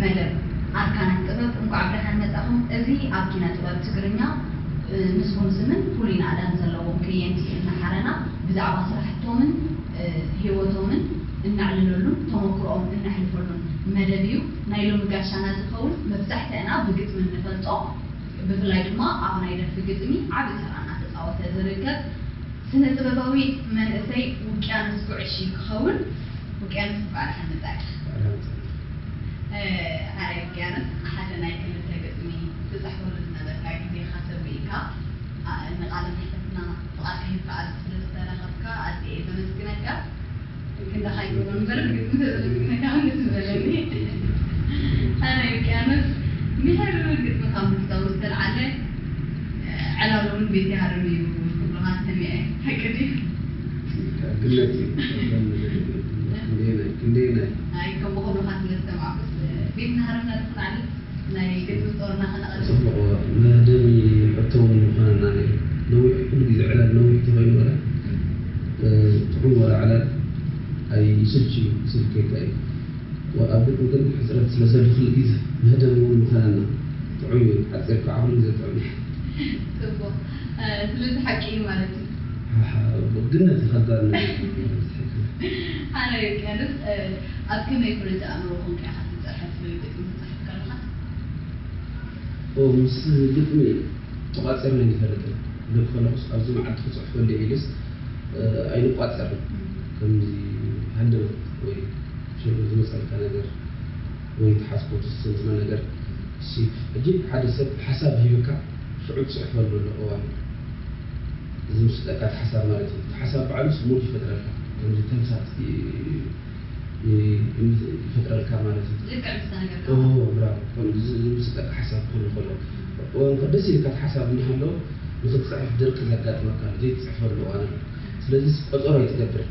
መደብ ኣርካናት ጥበብ እንኳዕ ብደሓን መጻኹም። እዚ ኣብ ኪነ ጥበብ ትግርኛ፣ እ፣ ንስኹም ስምን ፍሉይ ናእዳን ዘለዎም ከየንቲ እናሓረና ብዛዕባ ስራሕቶምን፣ እ፣ ህይወቶምን እናዕልለሉን ተመክሮኦም እነሕልፈሉን መደብ እዩ። ናይ ሎሚ ጋሻና ዝኸውን መብዛሕትአና ብግጥሚ እንፈልጦ፣ ብፍላይ ድማ ኣብ ናይ ደርፊ ግጥሚ ዓቢ ተራ እናተጻወተ ዝርከብ ስነ ጥበባዊ መንእሰይ ውቅያኖስ ጉዕሽ እዩ ክኸውን። ውቅያኖስ፣ እንኳዕ ደሓን መጻእካ። እ፣ ኣረ ውቅያኖስ፣ ሓደ ናይ ክልተ ግጥሚ ትጽሕፈሉ ዝነበርካ ግዜኻ ሰዊእካ፣ ኣ፣ ንቃለ መሕትትና ፍቓድካ ሂብካ ኣብዚ ስለ ዝተረኸብካ ኣዝየ እየ ዘመስግነካ። ክንዳኻ ይገብሮ እምበር፣ ግጥሚ ተዘመስግነካ እውን ደስ ዝበለኒ። ኣረ ውቅያኖስ፣ ምሕር ግጥሚ ካብ ምፍታው ዝተልዓለ፣ እ፣ ዕላሉ እውን ቤት ይሃርም እዩ ክብሉኻ ሰሚዐ። ሓቂ ድዩ? ግለት እዩ። ክንደየናይ፣ ክንደየናይ። ኣይ፣ ከምኡ ክብሉኻ ስለ ዝሰማዕኩስ፣ ቤት ናህርም ነርፍ ንዓሊ ናይ ግጥሚ ጦርና ከነቐድም። ጽቡቕ፣ መደብ ሕቶ እውን ምዃንና ነይሩ። ነዊሕ፣ ኩሉ ግዜ ዕላል ነዊሕ ተኾይኑ ወላ፣ እ፣ ጥዑም ወላ ዕላል ኣይስልች እዩ፣ ስልከካ እዩ። ወ-፣ ኣብ ግጥሚ ግን ሕጽረት ስለ ዘሎ ኩሉ ግዜ መደብ እውን ምዃንና ጥዑም እዩ። ሓጺር ከዓ ኩሉ ግዜ ጥዑም እዩ። ጽቡቕ። እ፣ ስለዚ ሓቂ እዩ ማለት እዩ። ሓሓ፣ ግነት እዩ፣ ከባድ ነገር እዩ። ኣነ ውቅያኖስ፣ እ፣ ኣብ ከመይ ኩነተ ኣእምሮ ኮንካ ኢኻ ትጽሕፍ ወይ ግጥሚ ትጽሕፍ ከለኻ? ኦ፣ ምስ ግጥሚ ተቋጺርና ኣይንፈልጥን። ደቂ ከለኹስ ኣብዚ መዓልቲ ክጽሕፈሉ ኢልስ፣ እ፣ ኣይንቋጸርን። ከምዚ ሃንደበት ወይ ሽዑ ዝመጸልካ ነገር ወይ ትሓስቦ ትስትንትኖ ነገር፣ እሲ፣ ሕጂ ሓደ ሰብ ሓሳብ ሂብካ ሽዑ ትጽሕፈሉ ኣሎ እዋን። ዝምስጠካ እቲ ሓሳብ ማለት እዩ። እቲ ሓሳብ ባዕሉስ ሙድ ይፈጥረልካ። ከምዚ ተምሳጥ ይ-፣ ይ-፣ ይፈጥረልካ ማለት እዩ። ልክዕ ምስታ ነገር ኦ፣ ከኣ። ብራቮ። ከምዚ ዝምስጠካ ሓሳብ ክህሉ ከሎ። እዋን ከ ደስ ኢልካ እቲ ሓሳብ እናሃለወ ንኽትጽሕፍ ድርቂ ዘጋጥመካ ኣሎ፣ ዘይትጽሕፈሉ እዋን ኣሎ። ስለዚ ቆጸሮ ኣይትገብርን።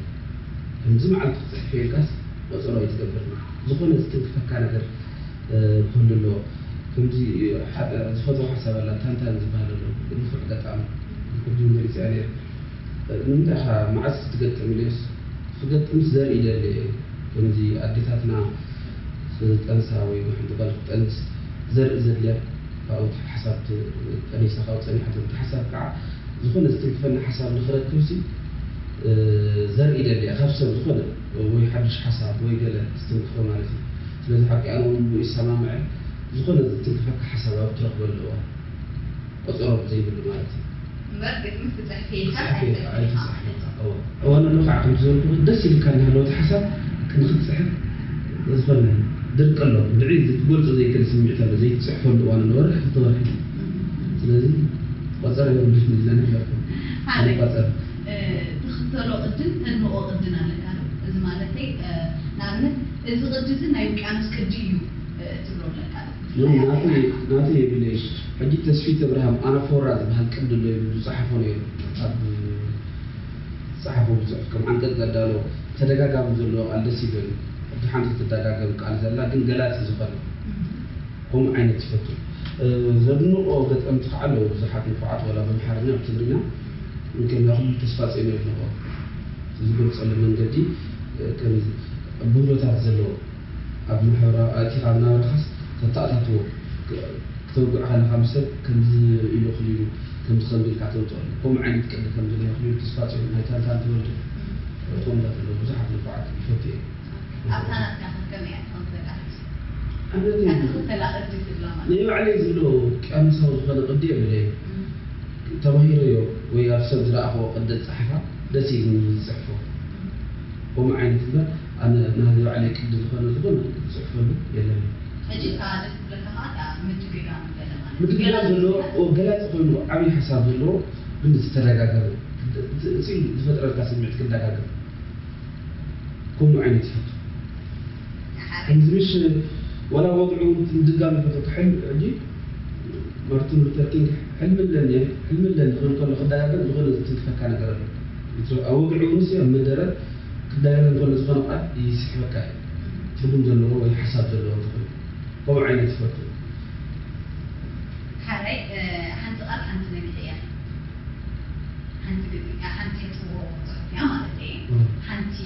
ከምዚ መዓልቲ ክጽሕፍ እየ ኢልካስ ቆጸሮ ኣይትገብርን። ዝኾነ ዝትንክፈካ ነገር፣ እ፣ ክህሉ ኣለዎ። ከምዚ ሓደ ዝፈትዎ ሓሳብ ኣላ፣ ታንታን ዝበሃል ኣሎ። ብንፉዕ ገጣሚ። ቅድም ገሊጸያ ነይረ። ንምንታይ ኢኻ መዓስ ትገጥም ኢለዮስ፣ ክገጥምስ ዘርኢ ይደሊ እየ። ከምዚ ኣዴታትና ዝጠንሳ ወይ ሓንቲ ጓል ክትጠንስ ዘርኢ ዘድልያ፣ ካብኡ እቲ ሓሳብ ት-፣ ጠኒሳ ካብኡ ጸኒሓቶ፣ እቲ ሓሳብ ከዓ ዝኾነ ዝትንክፈኒ ሓሳብ ንኽረክብሲ፣ እ፣ ዘርኢ ይደሊ እየ። ካብ ሰብ ዝኾነ ወይ ሓድሽ ሓሳብ ወይ ገለ ዝትንክፎ ማለት እዩ። ስለዚ ሓቂ ኣነ እውን ብኡ ይሰማምዐ፣ ዝኾነ ዝትንክፈካ ሓሳብ ኣብ እትረኽበሉ እዋን ቆጸሮ ዘይብሉ ማለት እዩ። እምበር ግጥሚ ክትጽሕፍ ኢልካ ክትጽሕፍ ኢልካ፣ ኣይትጽሕፍን ኢኻ። ኣይትጽሕፍን ኢኻ። እወ። እዋን ኣሎ ከዓ ከምቲ ዝበልኩ ደስ ኢልካ እናሃለወ እቲ ሓሳብ ንክትጽሕፍ ዝኾነ ድርቂ ኣሎ። ብድዒ ክትገልጾ ዘይክእል ስምዒት ኣሎ። ዘይትጽሕፈሉ እዋን ኣሎ። ወርሒ ክልተ ወርሒ። እም። ስለዚ ቆጸሮ የብሉን ኢልና ንሕለፎ። ሓደ፣ ኣይንቋጸር። እ፣ ትኽተሎ ቅድን ተድንቖ ቅድን ኣለካ ዶ? እዚ ማለተይ፣ እ፣ ንኣብነት እዚ ቅዲ እዚ ናይ ውቅያኖስ ቅዲ እዩ፣ እ፣ ትብሎ ኣለካ ዶ? ኖ፣ ናተይ፣ ናተይ የብለይን። ሕጂ ተስፊት እብርሃም ኣናፎራ ዝበሃል ቅዲ ኣሎ ኢሉ ዝጸሓፎ ነይሩ። ኣብ ዝጸሓፎ ብጽሑፍ ከም ዓንቀጽ ዘዳሎ ተደጋጋሚ ዘለዎ ቃል ደስ ይብለኒ። ሕጂ ሓንቲ ትደጋገም ቃል ዘላ ግን ገላጺ ዝኾነ ከምኡ ዓይነት ይፈቱ። እ፣ ዘድንቖ ገጠምቲ ከዓ ኣለዉ ብዙሓት ንፉዓት፣ ዋላ ብኣምሓርኛ ብትግርኛ። ግን ኩሉ ተስፋጽዮን የድንቖ። ዝገልጸሉ መንገዲ፣ እ፣ ከም ብህሎታት ዘለዎ ኣብ ማሕበራዊ ኣእቲኻ ኣብ ናብራኻስ ተተኣታትዎ። ክ-፣ ክተውግዕ ከለኻ ምስ ሰብ ከምዚ ኢሉ ክሊሉ፣ ከምዚ ከምዚ ኢልካ ተውፅኦ። ከምኡ ዓይነት ቅዲ ከምዚ ናይ ክሊሉ ተስፋፅዮን፣ ናይ ታንታን ተወልደ፣ ከምኡታት ኣለዉ። ብዙሓት ንፉዓት ይፈቱ እየ። ኣብታ ናትካ ከ ከመይ እያ ትኾን ዘላ? ኣነተይ እታ ትኽተላ ቅዲ ትብላ ማለት ናይ ባዕለይ ዝብሎ ቅያኖሳዊ ዝኾነ ቅዲ የብለይን። እም። ተማሂረዮ ወይ ኣብ ሰብ ዝረኣኽዎ ቅዲ ዝጸሓፋ ደስ ኢሉኒ ዝጽሕፎ። ከምኡ ዓይነት እምበር፣ ኣነ ናተይ ባዕለይ ቅዲ ዝኾነ ዝኾነ ዝጽሕፈሉ የለን። ሕጂ እታ ደስ ትብለካ ከኣ እታ ምድግጋም ገለ ማለት እዩ። ምድግጋም ገለ ዘለዎ፣ ማለት ኦ፣ ገላጺ ኮይኑ፣ ዓብዪ ሓሳብ ዘለዎ፣ ግን ዝተደጋገመ፣ እቲ፣ እቲ ዝፈጥረልካ ስምዒት ክደጋገም። ከምኡ ዓይነት ይፈቱ። ከምዚ ምሽ ወላ ወግዑ ምድጋም ይፈቱ። ሕል-፣ ሕጂ ማርቲን ሉተር ኪንግ ሕልሚ ኣለኒ፣ ሕልሚ ኣለኒ ክብል ከሎ ክደጋገም ዝኾነ ዝትንክፈካ ነገር ኣሎ። ኣብ ወግዒ እውን ሲ ኣብ መደረ ክደጋገም ከሎ ዝኾነ ቃል ይስሕበካ እዩ። ትርጉም ዘለዎ ወይ ሓሳብ ዘለዎ እንተኾይኑ። ከምኡ ዓይነት ይፈቱ። ሓራይ፣ እ፣ ሓንቲ ቃል ሓንቲ ሌሊት እያ። ሓንቲ ግጥሚ፣ ሓንቲ ሕጽቦ ጽሑፍ እያ ማለት እየ። እም። ሓንቲ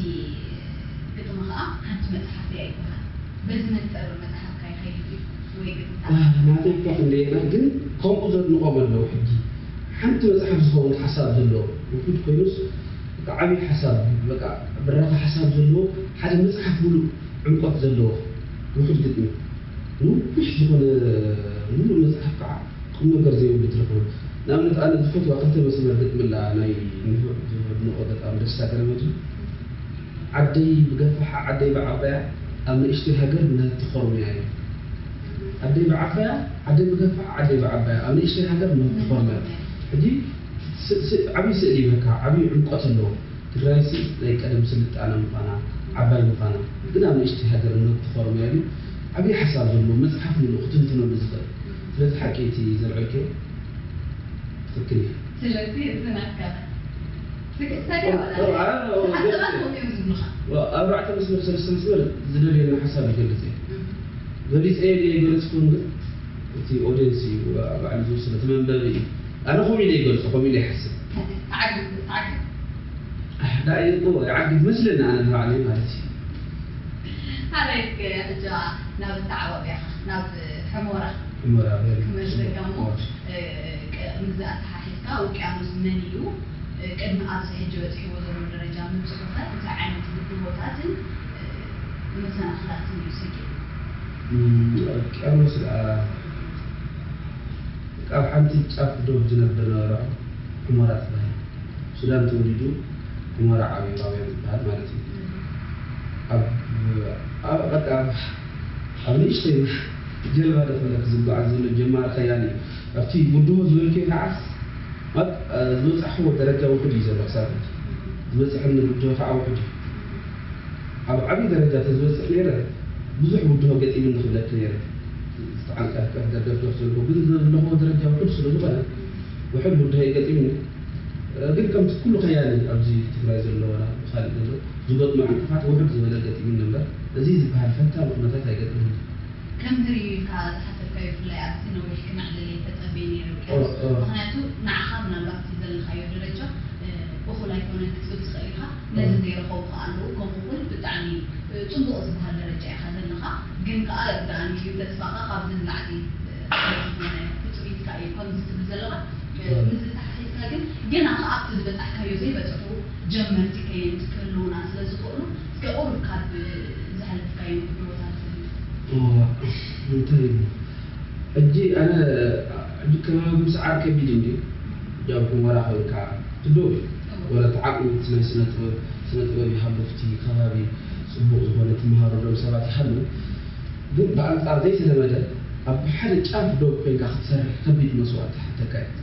ግጥሚ ኸዓ ሓንቲ መጽሓፍ እያ ይበሃል። በዚ መንጠር መጽሓፍካ ይኸይድ እዩ ወይ ግን ናተይ እኳ ክንደየና ግን ከምኡ ዘድንቖም ኣለዉ። ሕጂ ሓንቲ መጽሓፍ ዝኸውን ሓሳብ ዘለዎ ውሑድ ኮይኑስ በቃ ዓብዪ ሓሳብ በቃ ብራኸ ሓሳብ ዘለዎ ሓደ መጽሓፍ ሙሉእ ዕምቆት ዘለዎ ውሑድ ግጥሚ ነዊሕ ዝኾነ ሙሉእ መጽሓፍ ከዓ ቁም ነገር ዘይብሉ ትረኽቦ። ንኣብነት ኣነ ዝፈትዋ ክልተ መስመር ግጥሚ ኣላ ናይ ንፉዕ ዘድንቖ በጣም ደስታ ገረመቱ ዓደይ ብገፋሓ ዓደይ ብዓባያ ኣብ ንእሽተይ ሃገር ምህርቲ ኾርምያ እዩ። ዓደይ ብዓባያ ዓደይ ብገፋሓ ዓደይ ብዓባያ ኣብ ንእሽተይ ሃገር ምህርቲ ኾርምያ። ሕጂ ዓብዪ ስእሊ ይበካ ዓብዪ ዕምቆት ኣለዎ። ትግራይሲ ናይ ቀደም ስልጣነ ምዃና ዓባይ ምዃና ግን ኣብ ንእሽተይ ሃገር ምህርቲ ኾርምያ ኢሉ ዓብዪ ሓሳብ ዘለዎ መፅሓፍ ምሉ ክትንትነሉ ዝኽእል ስለዚ ሓቂ እቲ ዘልዐልክዮ ትኽክል እዩ። ስለዚ እዚ ናትካ ትግስታ ድያ ዋላ? ኣርባዕተ መስመር ሰለስተ መስመር ዝደልየና ሓሳብ ይገልፅ እዩ። ገሊፀ ድየ ገለፅኩም ግን እቲ ኦዲየንስ እዩ ባዕሉ ዝወስነ እቲ መንበቢ እዩ። ኣነ ከምኡ ኢለ ይገልፆ ከምኡ ኢለ ይሓስብ። ተዓግብ ተዓግብ ኣሕዳይ እኮ ይዓግብ መስለኒ ኣነ ንባዕለይ ማለት እዩ። ኣበይ ሕጃ ናብ ኣተዓባቢያኻ ናብ ሕሞራ ሕሞራ በሪ ክመልሰካ እሞ ምስዚ ኣተሓሒዝካ ውቅያኖስ መን እዩ ቅድሚ ኣብዚ ሕጂ በፂሕዎ ዘሎ ደረጃ ምብፅሑኸ እንታይ ዓይነት ብድሆታትን መሰናኽላትን እዩ ሰጊሩ? ውቅያኖስ ደኣ ካብ ሓንቲ ጫፍ ዶብ ዝነብር ነበረ። ሑመራ ትበሃል። ሱዳን ተወሊዱ ሑመራ ዓብዩ ራውያን ዝበሃል ማለት እዩ። ኣብ ኣብ በቃ ኣብ ንእሽተይ ጀልባ ዶ ክብለክ ዝጓዓዝ ዘሎ ጀማሪ ከያኒ እዩ። ኣብቲ ብድሆ ዝበልክዮ ከዓ ዝበፃሕዎ ደረጃ ውሑድ እዩ ዘሎ ክሳብ ሕጂ ዝበፅሐኒ ብድሆ ከዓ ውሑድ እዩ። ኣብ ዓብዪ ደረጃ ተዝበፅሕ ነይረ ብዙሕ ብድሆ ገጢሙኒ ክብለኪ ነይረ። ዝተዓንቀፍቀፍ ደርገፍገፍ ዘልኩ ግን ዘለኹዎ ደረጃ ውሑድ ስለ ዝኾነ ውሑድ ብድሆ እዩ ገጢሙኒ። ግን ከምቲ ኩሉ ከያኒ ኣብዚ ትግራይ ዘሎ ዋላ ብኻሊእ ዘሎ ዝገጥሞ ዕንቅፋት ውሑድ ዝበለ ገጢሙኒ እምበር እዚ ዝበሃል ፈታኒ ኩነታት ኣይገጠመኒ። ከምዚ ኢልካ ዝሓሰብካዮ ብፍላይ ኣብዚ ነዊሕ ክነዕልል እየ ተጸብየ ነይረ ውቅያኖስ ምኽንያቱ ንዓኻ ምናልባት እቲ ዘለኻዮ ደረጃ እኹል ኣይኮነን ክትብል ትኽእል ኢኻ ነዚ ዘይረኸቡ ከኣ ኣለዉ ከምኡ እውን ብጣዕሚ ፅቡቕ ዝበሃል ደረጃ ኢኻ ዘለኻ ግን ከኣ ደኣ ንዩ ተስፋኻ ካብዚ ንላዕሊ ዝኾነ ትፅቢትካ እዩ ከምዚ ትብል ዘለኻ ምስዚ ተሓሒዝካ ግን ገና ከኣ ኣብቲ ዝበፃሕካዮ ዘይበፅሑ ጀመርቲ ከየንቲ ክህልዉና ስለ ዝኽእሉ እስከ ቁሩብ ካብ ዘሕለፍካዮ ብድሆታት እንታይ እዩ ሕጂ ኣነ ሕጂ ከባቢ ምስዓር ከቢድ እንዲ ያው ሕሞራ ኮይንካ ትደው እዩ ወላ ተዓቅሚ ናይ ስነ ጥበብ ስነ ጥበብ ይሃሉ እቲ ከባቢ ፅቡቅ ዝኾነ ትመሃረሎም ሰባት ይሃሉ ግን ብኣንፃር ዘይተለመደ ኣብ ሓደ ጫፍ ዶብ ኮይንካ ክትሰርሕ ከቢድ መስዋእቲ ሓተካ እዩ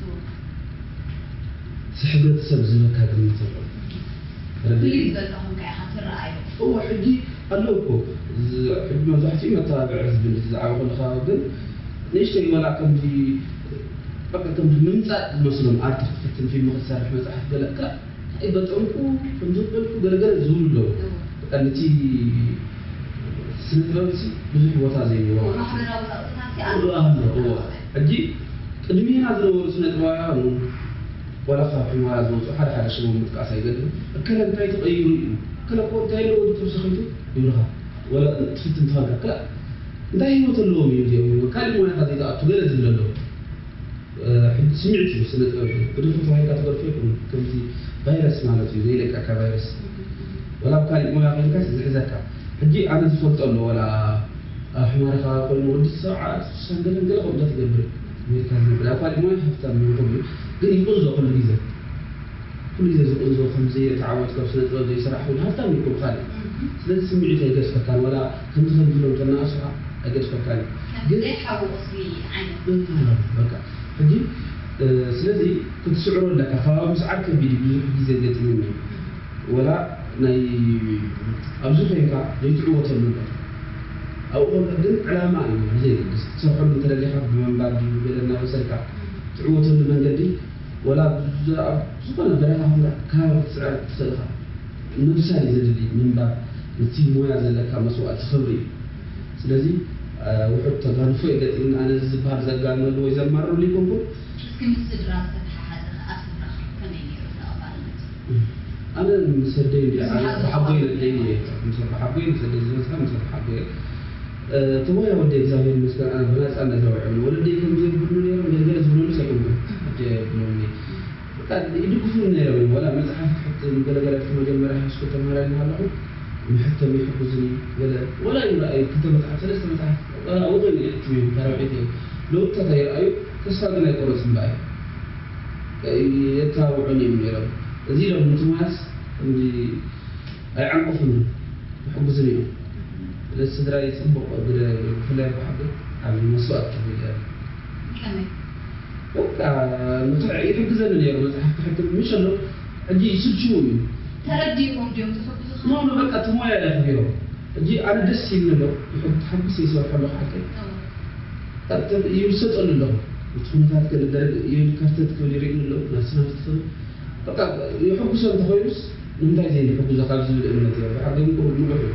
እቲ ሕብረተሰብ ዝህበካ ግምት ኣሎ ፍልይ ዝበልካ ኮንካ ኢኻ ትረኣዮ እዋ ሕጂ ኣለዉ እኮ ሕጂ መብዛሕትኡ መተባብዒ ህዝቢ ዝዓበ ከለካ ግን ንእሽተይ ዋላ ከምዚ በቃ ከምዚ ምምፃእ ዝመስሎም ኣርት ክትፍትን ፊልም ክትሰርሕ መፅሓፍ ገለ ክላ ኣይበጠምኩ ከምዚ ዝበልኩ ገለገለ ዝብሉ ኣለዉ በቃ ነቲ ስነ ጥበብ ብዙሕ ቦታ ዘይብዎ ማለት እዩ ማሕበራዊ ፃውፅታት ኣሎ እዋ ሕጂ ቅድሜና ዝነበሩ ስነ ጥበባውያን ዋላ ካብ ሕማራ ዝወፁ ሓደ ሓደ ሽሞም ምጥቃስ ኣይገድን እከለ እንታይ ተቐይሩ እዩ እከለ እኮ እንታይ ኣለዎ ተብሰኺቱ ይብልኻ ወላ ትፍትን ትኸልካ ክላ እንታይ ህይወት ኣለዎም እዩ እዚኦም ካልእ ሞያኻ ዘይተኣቱ ገለ ዝብል ኣለዎ ስምዒት እዩ ስነ ጥበብ ብድፍሩ ተባሂልካ ትገድፎ ይኹን ከምቲ ቫይረስ ማለት እዩ ዘይለቀካ ቫይረስ ወላ ኣብ ካሊእ ሞያ ኮይንካ ዝሕዘካ ሕጂ ኣነ ዝፈልጦ ኣሎ ወላ ኣብ ሕማረ ከባቢ ኮይኑ ወዲ ሰብዓ ስሳን ገለን ገለ ከምኡ ትገብር ሜርካ ዝነብር ኣብ ካሊእ ሞያ ሃብታም ይኹን እዩ ግን ይቁንዞ ኩሉ ግዜ ኩሉ ግዜ ዝቁንዞ ከምዚ ተዓወት ካብ ስነ ጥበብ ዘይስራሕ ኮይኑ ሃብታም ይኩን ካሊእ ስለዚ ስምዒት ኣይገድፈካን ወላ ከምዚ ከምዚ ኢሎም ተናእሱኻ ኣይገድፈካን እዩ ግን ዘይሓዊ ቁስሊ ዓይነት በቃ ሕጂ ስለዚ ክትስዕሮ ኣለካ ከባቢ ምስዓር ከቢድ እዩ ብዙሕ ግዜ ገጢሙኒ እዩ ወላ ናይ ኣብዚ ኮይንካ ዘይትዕወተሉ ኣሎ ኣብኡ ከሎ ግን ዕላማ እዩ ብዘየገድስ ክትሰርሐሉ እንተደሊካ ብምንባብ ድዩ ገለ እናበሰልካ ትዕወተሉ መንገዲ ወላ ኣብ ዝኾነ በረኻ ኮይንካ ከባቢ ክትስዕር ትኽእል ኢኻ ምብሳል እዩ ዘድሊ ምንባር ነቲ ሞያ ዘለካ መስዋእቲ ክብሪ እዩ ስለዚ ውሑድ ተጋንፎ የገጢምኒ ኣነ እዚ ዝበሃል ዘጋነሉ ወይ ዘማርረሉ ኣይኮንኩን እስኪ ምስ ስድራ ዝተተሓሓዘ ከኣ ስድራኻ ከመይ ነይሩ ተቐባልነቱ ኣነ ምስ ኣደይ እንድየ ኣነ ብሓቦይ ነደይ እየ ምስ ኣቦሓቦይ ምስ ኣደይ ዝበዝሐ ምስ ኣቦሓቦይ እቲ ሞያ ወዲ እግዚኣብሔር ይመስገን ኣነ ብናፃነት ረዊዖም ወለደይ ከም ዘይብሉ ነይሮም ገለገለ ዝብለሉ ኣይኮንኩም ሕጂ የብሉኒ በቃ ይድግፉ ነይሮም ዋላ መፅሓፍ ክሕትም ገለገለ እቲ መጀመርያ ሃይስኩል ተምሃራይ እናሃለኹ ምሕተም ይሕግዙኒ ገለ ወላ ይረኣዩ ክልተ መፅሓፍ ሰለስተ መፅሓፍ ወላ ውጡን ይሕትም እዮም ተረዊዒት እዮም ለውጥታት ኣይረኣዩ ተስፋ ግን ኣይቆረፅን በኣይ የታብዑን እዮም ነይሮም እዚ ኢሎም ምትማስ ከምዚ ኣይዓንቅፉን ይሕግዙን እዮም ስለዚ ስድራይ ፅቡቅ ግደ ብፍላይ ኣቦሓጎይ ዓብዪ መስዋእቲ ከፊለ እየ ከመይ በቃ ንክዕ ይሕግዘኒ ነይሩ መፅሓፍ ክሕትም ምሽ ኣሎ ሕጂ ይስልችዎ እዩ ተረዲእዎም ድዮም ዝሕግዙኻ ኖ ኖ በቃ እቲ ሞያ እየ ክቢሮ ሕጂ ኣነ ደስ ይብኒ ኣሎ ይሕብ ተሓጉስ እየ ዝሰርሖ ኣለኹ ሓቀይ ይውሰጠሉ ኣለኹ እቲ ኩነታት ገለ ደረግ ይብል ከርተት ክብል ይርእኒ ኣለኹ ናስና ትኽእል በቃ ይሕጉሶ እንተኾይኑስ ንምንታይ ዘይንሕጉዞ ካብ ዝብል እምነት እየ ብሓቂ ግን ቁሩብ ንቑሕ እዩ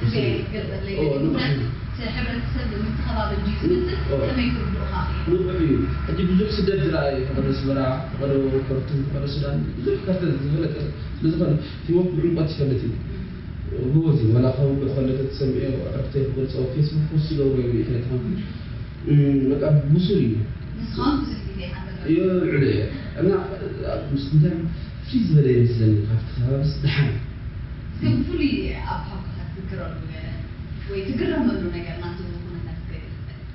እዚ ገለፀለይ ኦ፣ ንቑሕ እዩ ምክንያቱ እቲ ሕብረተሰብ ምትኸባብ እንድዩ ዝመስል ኦ። ከመይ ክርድኡኻ ክኢሉ ንቑሕ እዩ ሕጂ ብዙሕ ስደት ዝረኣየ ፈቐዶ ኣስመራ ፈቐዶ ከርቱም ፈቐዶ ሱዳን ብዙሕ ከርተት ዝፈለጠ ስለዝኾነ ህይወት ብዕምቆት ይፈልጥ እዩ ጎበዝ እዩ ዋላ ከውግእ ከሎ ተተሰሚዑ ዕርፍተይ ክገልፆ ፌስቡክ ፖስት ይገብሩ እዮም ይታይ ተኾንኩ በቃ ብሱል እዩ ንስኻውን ብዙሕ ግዜ ሓተካ ይውዕሉ እየ እና ምስ እንታይ ፍልይ ዝበለ ይመስለኒ ካብቲ ከባብስ ደሓን እስከ ብፍሉይ ኣብ ሓጎታት ትዝክረሉ ገለ ወይ ትግረመሉ ነገር ናቱ ኩነታት ክትገልፅ ትኽእል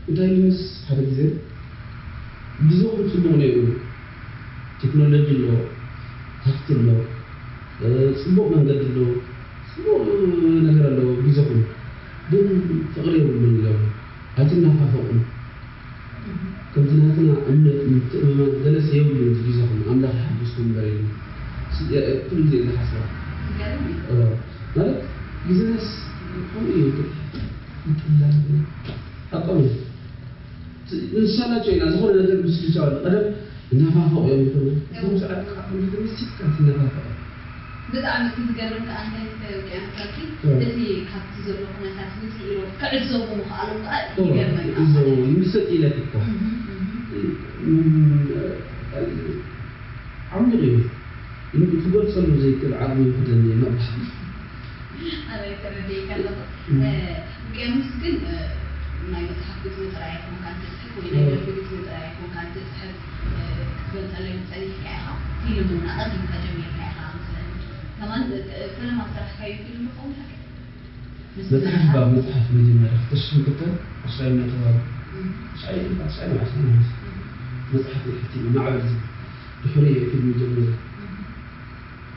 እንታይ ኢሉ ምስ ሓደ ግዜ ግዜኹም ፅቡቕ ነይሩ ቴክኖሎጂ ኣሎ ሃፍቲ ኣሎ እ፣ ፅቡቕ መንገዲ ኣሎ ፅቡቕ ነገር ኣሎ ግዜኹም ግን ፍቕሪ የብሉን ኢሎም ኣይትናፋፈቑን ከምቲ ናትና እምነት ምትእምማን ገለስ የብሉን እቲ ግዜኹም ኣምላኽ ይሓግዝኩም እምበር ኢሉ ኩሉ ግዜ ዝሓስባ ትገርም እዩ እ፣ ማለት ግዜናስ ከምኡ እዩ ይጥላ ኣቆም ንሳላቸው ኢና ዝኾነ ነገር ምስ ልቻወል ቀደም እናፋፈቑ እዮም ይኾኑ እቶም ሰዓት ከዓ ከምዚ ሲትካ ትነፋፈቐ ብጣዕሚ እቲ ዝገርም ከዓ እንታይ ውቅያኖሳት እቲ ካብቲ ዘሎ ኩነታት ውፅእ ኢሎ ክዕዘቡ ምኽኣሎም ከዓ ይገርመኒ እዞ ይምሰጥ ኢለት እኮ ዓሚቕ እዩ ክገልፀሉ ዘይክእል ዓቕሚ ይውሕደኒ መቕባል ኣበይ ተረዲእካ ኣለኹ ውቅያኖስ ግን ናይ መፅሓፍ ግጥሚ ጥራይ ኣይኮንካን ትፅሕፍ ወይ ናይ ደርፊ ግጥሚ ጥራይ ኣይኮንካን ትፅሕፍ ክትገልፀለይ ፀኒሕካ ኢኻ ፊልም እውን ኣቐዲምካ ጀሚርካ ኢኻ መስለኒ ከማን ፈለማ ዝሰራሕካዮ ፊልም ይኸውን ሓቂ መፅሓፍ ባብ መፅሓፍ መጀመርያ ክልተ ሽሕን ክልተን ዓስራይ እናተባሉ ዓስራይ ዓስራይ ዓስራይ መፅሓፍ ናይ ሕቲመ ማዕበል ዝብል ድሕሪ እየ ፊልም ጀሚረ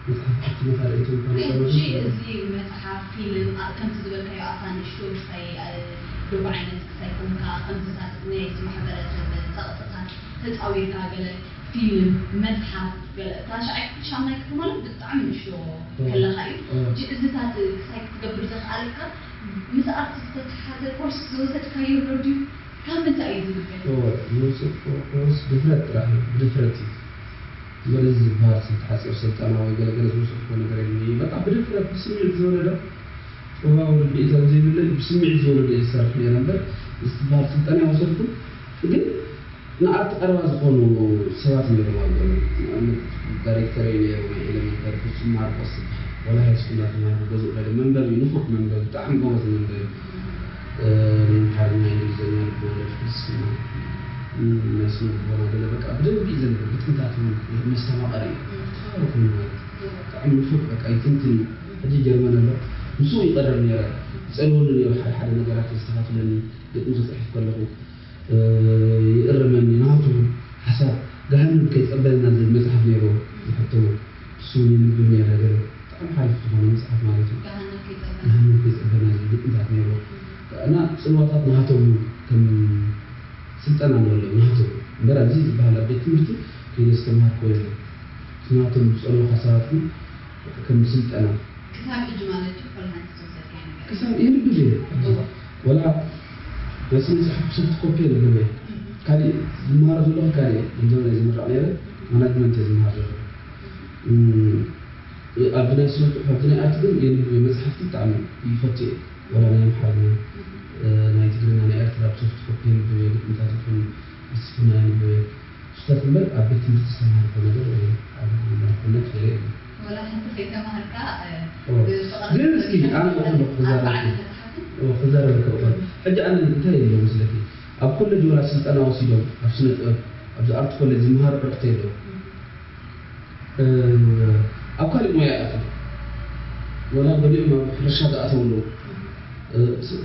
መፅሓፍ ሕቲመ ካልኦት እዮም ካልኦት ሕጂ እዚ መፅሓፍ ፊልም ከምቲ ዝበልካዮ ኣብታ ንእሽቶ ክሳይ ዶብ ዓይነት ክሳይ ኮንካ ከምዚታት ናይ እዚ ማሕበረሰብ ፀቕጥታት ተፃዊርካ ገለ ፊልም መፅሓፍ ገለ እታ ሻዓይ ሻምናይ ክፍሊ ማለት ብጣዕሚ ንእሽቶ ከለኻ እዩ ሕጂ እዚታት ክሳይ ክትገብር ዘኽኣለካ ምስ ኣርት ዝተተሓዘ ኮርስ ዝወሰድካዮ ኣሎ ድዩ ካብ ምንታይ እዩ ዝብገስ ዝወሰድክዎ ኮርስ ድፍረት ጥራሕ እዩ ብድፍረት እዩ ወደዚ ዝበሃል ስልቲ ሓፂር ስልጠና ወይ ገለገለ ዝወሰድክዎ ነገር የለን እዩ በቃ ብድፍረት ብስምዒት ዝወለደ ጥበባዊ ርድኢት ኣብ ዘይብለይ ብስምዒት ዝወለደ እየ ዝሰርሕ ነይረ እምበር ምስ ዝበሃል ስልጠና ይወሰድኩም ግን ንኣርት ቀረባ ዝኾኑ ሰባት ነይሮም ኣብ ጎነይ ንኣብነት ዳይሬክተረይ ነይሩ ናይ ኤለመንተሪ ፍጹም ማርቆስ ዝበሃል ወላ ሃይስኩል እናተማሃርኩ ገዝኡ ከይደ መንበቢ ንፉዕ መንበቢ ብጣዕሚ ጎበዝ መንበቢ ናይ ኣምሓርኛ፣ እንግሊዝኛ፣ ልቦለድ፣ ፍልስፍና፣ ናይ ስነ ልቦና ገለ በቃ ብደንቢ እዩ ዘንብብ ግጥምታት እውን መስተማቐሪ እዩ። ተኻእሎ ኮይኑ ማለት እዩ። ብጣዕሚ ንፉዕ በቃ ይትንትን እዩ። ሕጂ ጀርመን ኣሎ። ምስኡ ይቐርብ ነይረ። ይጸልወሉ ነይሩ ሓደ ሓደ ነገራት የስተኻኽለኒ። ግጥሚ ክጽሕፍ ከለኹ ይእርመኒ። ናቱ ሓሳብ ገሃነም ከይጸበለና ዝብል መጽሓፍ ነይሩ ዝሕተሞ። እሱ እውን የንብብ ነይረ ገለ። ብጣዕሚ ሓሪፍ ዝኾነ መፅሓፍ ማለት እዩ። ገሃነም ከይፀበና ዝብል ግጥምታት ነይርዎ። እና ፅልዋታት ናቶም ከም ስልጠና ንበሎ ናቶም እምበር ኣብዚ ዝበሃል ኣብ ቤት ትምህርቲ ከይደ ዝተምሃርክዎ የለን። እቲ ናቶም ዝፀልዎ ሓሳባት ግን ከም ስልጠና ክሳብ ሕጂ ማለት እዩ ኮል ሃንስ ዝወሰድካዮ ነገር ክሳብ የንብብ እየ። ወላ ናይ ስነ ፅሑፍ ሶፍት ኮፒ የንብብ እየ። ካሊእ ዝመሃሮ ዘለኹ ካሊእ እየ። እንዶ ናይ ዝምረቕ ነይረ ማናጅመንት እየ ዝመሃር ዘለኹ። ኣብዚ ናይ ስነ ፅሑፍ ኣብዚ ናይ ኣርት ግን የንብብ እየ መፅሓፍቲ ብጣዕሚ ይፈቱ እየ ዋላ ናይ ኣምሓርኛ ናይ ትግርኛ ናይ ኤርትራ ብሶፍት ኮፒ የንብብ እየ ግጥምታት ይኹን ፍልስፍና የንብብ እየ እሱታት እምበር ኣብ ቤት ትምህርቲ ዝተምሃርኩዎ ነገር ወይ ኣብ መምህርነት ገለ የለን ወላ ሓንቲ ከይተማሃርካ ግን እስኪ ኣነ ክዛረበልካ እኮ ሕጂ ኣነ እንታይ ኢለ መስለኪ ኣብ ኮሌጅ ወላ ስልጠና ወሲዶም ኣብ ስነ ጥበብ ኣብዚ ኣርት ኮሌጅ ዝመሃሩ ዕርክተ የለው ኣብ ካልእ ሞያ ይኣተው ወላ ገሊኦም ኣብ ሕርሻ ዝኣተው ኣለዉ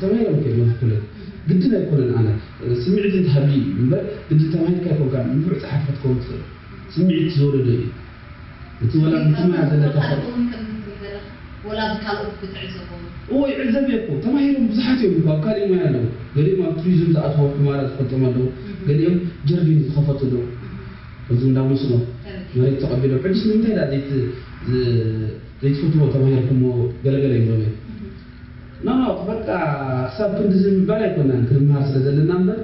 ተማሂሮም ከ መፍኩለ ግድን ኣይኮነን ኣነ ስምዒት እንተሃልዩ እዩ እምበር ግድን ተማሂርካ ኣይኮንካ ንፉዕ ፀሓፊ ክትከውን ትኽእል ስምዒት ዝወለደ እዩ እቲ ወላ ብትማያ ዘለካ ወላ ብካልኦት ክትዕዘቦ እዎ ይዕዘብ እየ እኮ ተማሂሮም ብዙሓት እዮም እኮ ኣብ ካሊእ ሞያ ኣለዉ ገሊኦም ኣብ ቱሪዝም ዝኣተዎ ሑማራ ዝፈልጦም ኣለዉ ገሊኦም ጀርዲን ዝኸፈቱ ኣለዉ እዚ እንዳመስኖ መሬት ተቐቢሎም ሕጅስ ንምንታይ ዳ ዘይትፈትዎ ተማሂርኩሞ ገለገለ ይብሎም እዮም ኖ ኖ በቃ ክሳብ ክንድዚ ምባል ኣይኮናን ክንምሃር ስለ ዘለና እምበር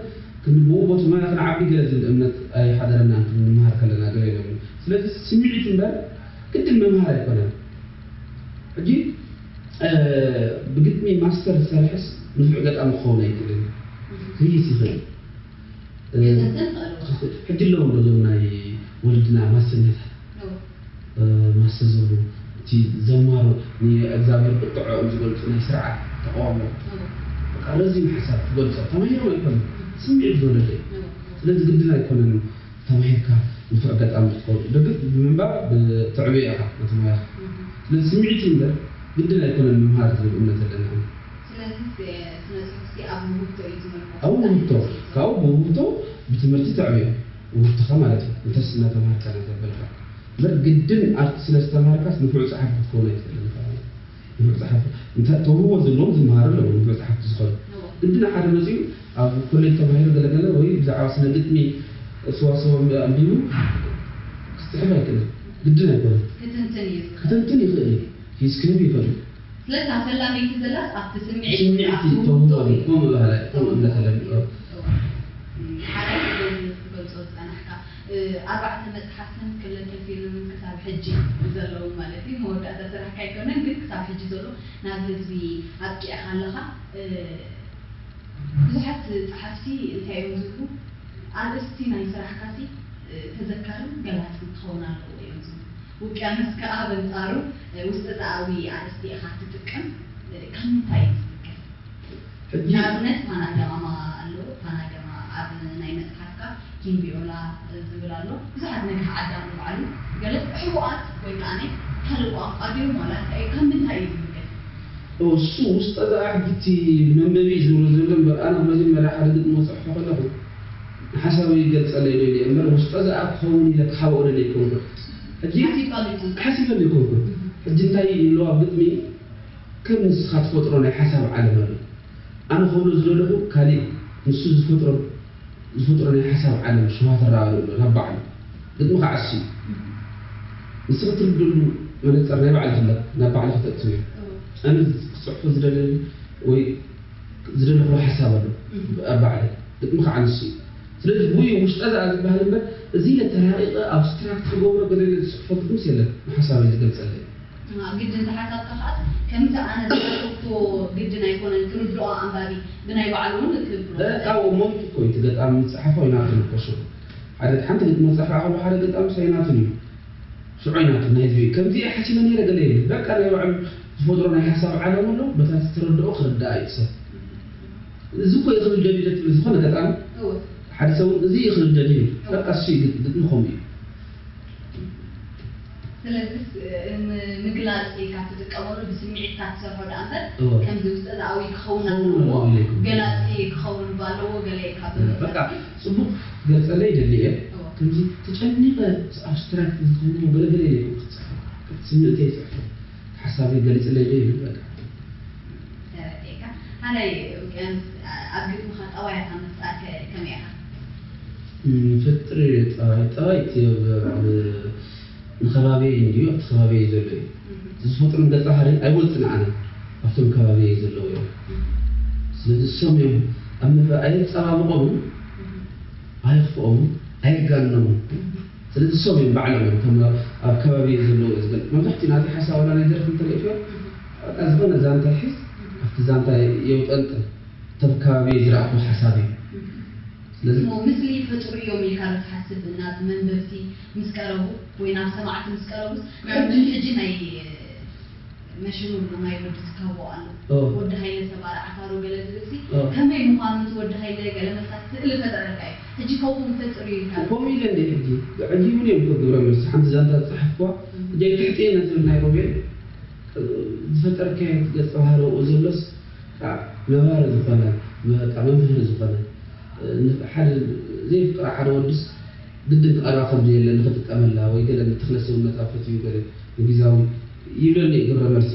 ክንብኡ ቦቱ ማያ ክንዓቢ ገለ ዝብል እምነት ኣይሓደረናን ክንምሃር ከለና ገለ ኢሎም ስለዚ ስምዒት እምበር ግድን ምምሃር ኣይኮነን ሕጂ ብግጥሚ ማስተር ዝሰርሕስ ንፉዕ ገጣሚ ክኸውን ኣይክእልን ክህይስ ይኽእል ሕጂ ኣለዎም ዶ ዞም ናይ ወለድና ማስተኛታት ማስተር ዝብሉ እቲ ዘማሩ ንእግዚኣብሔር ቁጥዖኦም ዝገልፁ ናይ ስርዓት ተቃውሞ ረዚን ሓሳብ ትገልፆ ተማሂሮም ኣይኮነ ስምዒት ዝወለደ ስለዚ ግድን ኣይኮነን ተማሂርካ ንፉዕ ገጣሚ ክትከውን ርግጥ ብምንባብ ብትዕብዮ ኢኻ ነቲ ሞያኻ ስለዚ ስምዒት እዩ እምበር ግድን ኣይኮነን ምምሃር ዝብል እምነት ኣለና ኣብኡ ውህብቶ ካብኡ ብውህብቶ ብትምህርቲ ትዕብዮ ውህብትኻ ማለት እዩ እንተስ እናተማሃርካ እናተበልካ እምበር ግድን ኣብቲ ስለ ዝተማሃርካስ ንፉዕ ፀሓፊ ክትከውን ኣይትኽእልን ንፉዕ ፀሓፊ ተውህቦ ዘለዎም ዝመሃሩ ኣለዉ ንፉዕ ፀሓፍቲ ዝኾኑ ግድን ሓደ መፅኡ ኣብ ኮሌጅ ተማሂሩ ገለገለ ወይ ብዛዕባ ስነ ግጥሚ ሰዋሰው ኣንቢቡ ክፅሕፍ ኣይክእልን ግድን ኣይኮነ ክትንትን ይኽእል እዩ ሂዝክህብ ይኽእል እዩ ስለዚ ኣፈላመይቲ ዘላስ ኣብቲ ስምዒት ስምዒት ተውህቦ ከምኡ ባህላ ከምኡ እምነት ኣለኒ ሓዳሽ ክገልፆ ዝፀናሕካ ኣርባዕተ መፅሓፍትን ክልተ ፊልምን ክሳብ ሕጂ ዘለዉ ማለት እዩ መወዳእታ ስራሕካ ኣይኮነን ግን ክሳብ ሕጂ ዘሎ ናብ ህዝቢ ኣብቂዕካ ኣለኻ ብዙሓት ፀሓፍቲ እንታይ እዮም ዝብሉ ኣርእስቲ ናይ ስራሕካሲ ተዘካርን ገላፅን ክኸውን ኣለዎ እዮም ዝብሉ ውቅያኖስ ከዓ በንፃሩ ውስጠ ዛኣዊ ኣርእስቲ ኢኻ ትጥቀም ካብ ምንታይ እዩ ዝብገስ ንኣብነት ፓናገማማ ኣሎ ፓናገማ ኣብ ናይ መፅሓፍካ ኪምቢዮላ ዝብል ኣሎ ብዙሓት ነግህ ዓዳም ንባዕሉ ገለ ሕቡኣት ወይ ከዓ ካልእ ቋንቋ ድዮም ዋላ እንታይ ካብ ምንታይ እዩ ዝብገስ እሱ ውስጠ ዛኣ ሕጂ መንበቢ ዝብሎ ዘሎ እምበር ኣነ መጀመርያ ሓደ ግጥሚ ክፅሕፎ ከለኹ ንሓሳበይ ይገልፀለይ ዶ ኢለ እምበር ውስጠ ዛኣ ክኸውን ኢለ ክሓብኦ ደለ ይኮንኩ ሕጂ ሓሲበሉ ይኮንኩ ሕጂ እንታይ ይብሎ ኣብ ግጥሚ ከም ንስኻ ትፈጥሮ ናይ ሓሳብ ዓለም ኣሎ ኣነ ክብሎ ዝደለኹ ካሊእ ንሱ ዝፈጥሮ ዝፈጥሮ ናይ ሓሳብ ዓለም ሽዋ ትረኣሉ ኣሎ ናብ ባዕሉ ግጥሚ ከዓ እሱ እዩ ንስኺ ትርድሉ መነፀር ናይ ባዕልኺ ኣለኪ ናብ ባዕልኺ ተእትውዮ ኣነ ክፅሕፎ ዝደለኒ ወይ ዝደለኹዎ ሓሳብ ኣሎ ኣብ ባዕለይ ግጥሚ ከዓ ንሱ እዩ ስለዚ ወይ ውሽጠ ዝኣ ዝበሃል እምበር እዚ ኢለ ተራቂቐ ኣብስትራክት ክገብሮ ገለ ኢለ ዝፅሕፎ ግጥምስ የለን ንሓሳበይ ዝገልፀለይ ግድን ተሓሳብካ ከዓስ ከምቲ ኣነ ዝሓሰብክዎ ግድን ኣይኮነን ክርድኦ ኣንባቢ ብናይ ባዕሉ እውን ክብሎ ካብኡ ሞይቱ እኮ እዩ እቲ ገጣሚ ዝፀሓፎ ኣይናቱን እኮ ሽዑ ሓደ ሓንቲ ግጥሚ ዝፀሕፋ ከሎ ሓደ ገጣሚ ኣይናቱን እዩ ሽዑ ኣይናቱን ናይ ህዝቢ ከምዚ እየ ሓሲበ ነይረ ገለ የለ በቃ ናይ ባዕሉ ዝፈጥሮ ናይ ሓሳብ ዓለም ኣሎ በታ ዝተረድኦ ክርዳኣ እዩ ሰብ እዚ እኮ እዩ ክብል ደልዩ ትብል ዝኾነ ገጣሚ ሓደ ሰብ እውን እዚ እዩ ክብል ደልዩ በቃ እሱ እዩ ግጥሚ ከምኡ እዩ ስለዚስ ንምግላፅ ኢልካ ትጥቀመሉ ብስምዒትካ ትሰርሖ ደኣ እምበር ከምዚ ውስጠ ዛኣዊ ክኸውን ኣለዎ ገላፂ ክኸውን ኣለዎ ገለ ኢልካ በቃ ፅቡቅ ገፀለይ ደሊ እየ ከምዚ ተጨኒቐ ኣብስትራክት ዝኸውን ገለገለ ኢለ ክፅሕፎ ስምዒተይ ይፅሕፎ ሓሳበይ ገሊፅለይ ዶ ይብል በቃ ተረዲእካ ሃላይ ውቅያኖስ ኣብ ግጥምኻ ጠባያት ኣብ ምፍጣር ከመይ ኢኻ ምፍጥር ጠባይ ጠባይ እቲ ንኸባቢየይ እንድዩ ኣብቲ ከባቢየይ ዘሎ እዩ ዝፈጥሮም ገፀ ባህሪ ኣይወፅን ኣነ ኣብቶም ከባቢየይ ዘለዉ እዮም ስለዚ እሶም እዮም ኣብ ምፍጣር ኣየፀባብቖምን ኣየኽፍኦምን ኣየጋንኖምን ስለዚ እሶም እዮም ባዕሎም እዮም ከም ኣብ ከባቢ ዘለዉ እዮም ዝገልፅ መብዛሕትኡ ናተይ ሓሳብ ዋላ ናይ ደርፊ እንተሪእኽዮ በቃ ዝኾነ ዛንታ ይሕዝ ኣብቲ ዛንታ የውጠንጥን እቶም ከባቢ ዝረኣኽዎ ሓሳብ እዩ እሞ ምስሊ ይፈጥሩ እዮም ኢልካ ዶ ትሓስብ? ናብ መንበብቲ ምስ ቀረቡ ወይ ናብ ሰማዕቲ ምስ ቀረቡስ? ቅድሚ ሕጂ ናይ መሽኑ ናይ ወዲ ትከቦ ኣሎ። ኦ። ወዲ ሃይለ ሰባሪ ዓታሮ ገለ ዝብል ሲ ኦ። ከመይ ምዃኑ እቲ ወዲ ሃይለ ገለ መልካ ስእሊ ፈጠረልካ እዩ። ሕጂ ከምኡ ንፈጥር እዩ ኢልካ ዶ? ከምኡ ኢለ እንደ ሕጂ። ሕጂ እውን እዮም እኮ ግብረ መልሲ። ሓንቲ ዛንታ ዝጸሓፍኩዋ፣ እም። ሕጂ ኣይትሕጥየ ነዚ ናይ ሮቤል፣ ዝፈጠርካዮ ገጸ ባህሪ ኣብኡ ዘሎስ፣ ከዓ ነባሪ ዝኾነ፣ በቃ መምህር ዝኾነ፣ ን-፣ ሓደ ዘይፍቅራ ሓደ ወድስ ግድን ክቐርባ ከም ዘየለ ንኽጥቀመላ ወይ ገለ ንተኽለ ሰውነታ ፈትዩ ገለ ንግዛዊ ይብለኒ እዩ ግብረ መልሲ።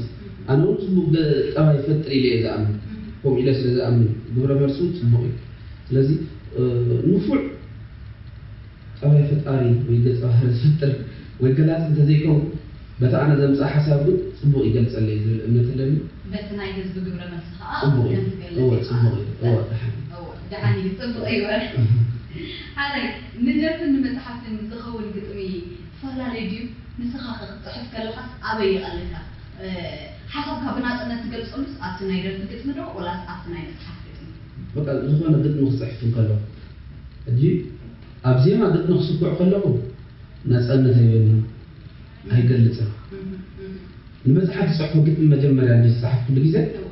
ኣነ እውን ጽቡቕ ገ-፣ ጠባይ ይፈጥር ኢለ እየ ዝኣምን። ከምኡ ኢለ ስለ ዝኣምን ግብረ መልሲ እውን ጽቡቕ እዩ። ስለዚ፣ እ፣ ንፉዕ ጠባይ ፈጣሪ ወይ ገጸ ባህሪ ዝፈጥር ወይ ገላጺ እንተዘይከውን፣ በቲ ኣነ ዘምጽኣ ሓሳብ ግን ጽቡቕ ይገልጸለይ ዝብል እምነት ኣለኒ። በቲ ናይ ህዝቢ ግብረ መልሲ ከዓ ጽቡቕ እዩ። ከም ትገልጽ እወ፣ እዩ። ጽቡቕ እዩ። እወ፣ ደሓን። እወ፣ ደሓን እዩ። ጽቡቕ እዩ። እህ። ሓራይ፣ ንደርፍን ንመጽሓፍትን ዝኸውን ግጥሚ ዝተፈላለየ ድዩ? ንስኻ ኸ ክትጽሕፍ ከለኻስ ኣበይ ይቐልልካ? እ፣ ሓሳብካ ብናጽነት ትገልጸሉስ ኣብቲ ናይ ደርፊ ግጥሚ ዶ ወላስ ኣብቲ ናይ መጽሓፍ ግጥሚ? በቃ፣ ዝኾነ ግጥሚ ክጽሕፍ እንከለኹ፣ ሕጂ ኣብ ዜማ ግጥሚ ክስኩዕ ከለኹ ናጽነት ኣይበንን፣ ኣይገልጽን። እህ፣ እህ። ንመጽሓፍ ዝጽሕፎ ግጥሚ መጀመርያ እንዲ ዝጸሓፍኩሉ ግዜ፣ እወ።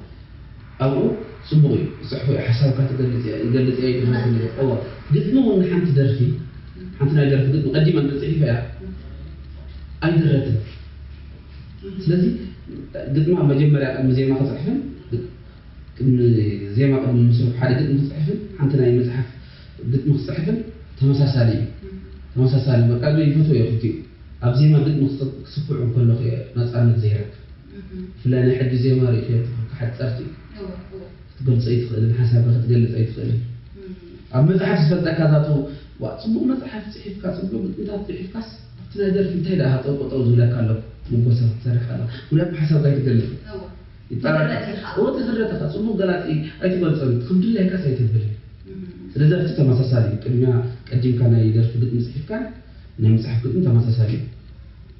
ኣብኡ ጽቡቕ እዩ። ዝጽሕፎ እዩ፣ ሓሳብካ ትገልጽ እያ፣ ይገልጽ እያ፣ ይድረስን እዩ። እወ። ግጥሚ እውን ንሓንቲ ደርፊ፣ እህ። ሓንቲ ናይ ደርፊ ግጥሚ ቀዲማ እንተጽሒፈ እያ፣ እህ። ኣይድረትን። እህ። ስለዚ ግጥማ መጀመርያ ቅድሚ ዜማ ክጽሕፍን፣ ቅድሚ ዜማ ቅድሚ ምስርሑ ሓደ ግጥሚ ክጽሕፍን፣ ሓንቲ ናይ መጽሓፍ ግጥሚ ክጽሕፍን ተመሳሳሊ እዩ። እህ። ተመሳሳሊ፣ በቃ፣ ይፈትዎ እየ ክልቲኡ። ኣብ ዜማ ግጥሚ ክስ-፣ ክስኩዕ እንከሎ እየ ናጻነት ዘይረክብ። እህ። ብፍላይ ናይ ሕጂ ዜማ ርእይቶ ክሓጸርቲ እዩ። እወ፣ እወ። ክትገልጾ ኣይትኽእልን፣ ሓሳብካ ክትገልጽ ኣይትኽእልን። እም። ኣብ መጽሓፍ ዝፈልጠካ ዛቱ፣ ዋ፣ ጽቡቕ መጽሓፍ ጽሒፍካ፣ ጽቡቕ ግጥምታት ጽሒፍካስ፣ ኣብቲ ናይ ደርፊ እንታይ ደኣ ጠውቆጠው ዝብለካ ኣሎ? ምጎሳ ክትሰርሕ ከላ፣ ምኽንያቱ ሓሳብካ ኣይትገልጽን። እወ። ይጣራጣ-፣ ትፍረድ ኢኻ። እወ፣ ትፍረድ ኢኻ። ጽቡቕ ገላጺ ኣይትገልጾን፣ ከም ድላይካስ ኣይተብልን። እም። ስለዚ ኣብቲ ተመሳሳሊ እዩ። ቅድሚያ ቀዲምካ ናይ ደርፊ ግጥሚ ጽሒፍካን ናይ መጽሓፍ ግጥሚ ተመሳሳሊ እዩ።